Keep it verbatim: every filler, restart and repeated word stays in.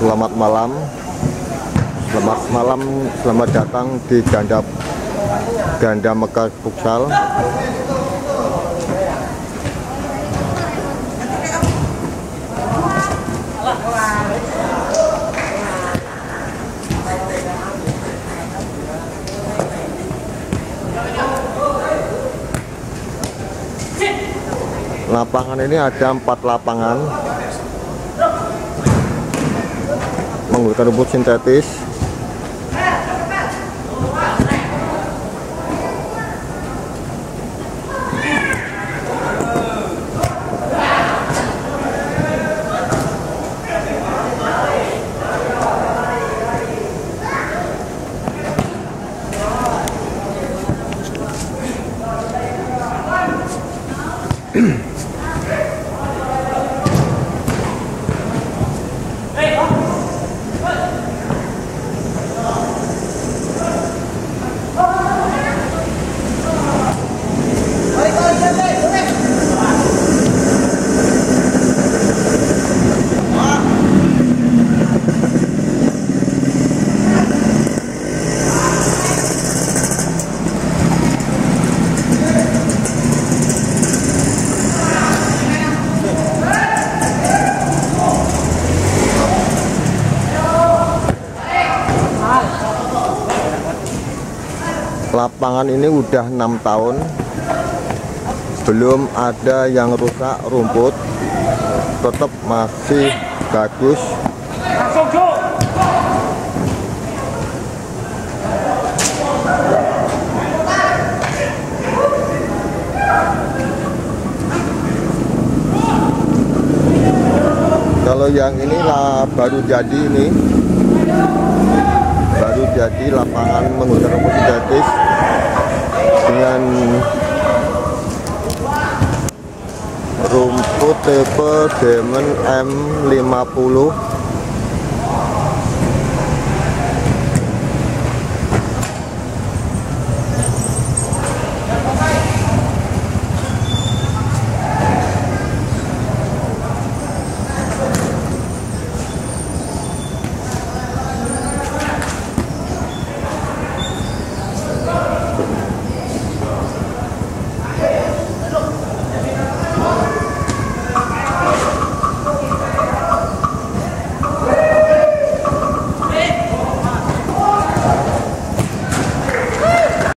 Selamat malam. Selamat malam, selamat datang di Ganda, Ganda Mekar Futsal. Lapangan ini ada empat lapangan, menggunakan rumput sintetis. Lapangan ini udah enam tahun, belum ada yang rusak, rumput tetap masih bagus. Kalau yang inilah baru jadi ini, baru jadi lapangan menggunakan rumput sintetis dengan rumput tipe Diamond M lima puluh.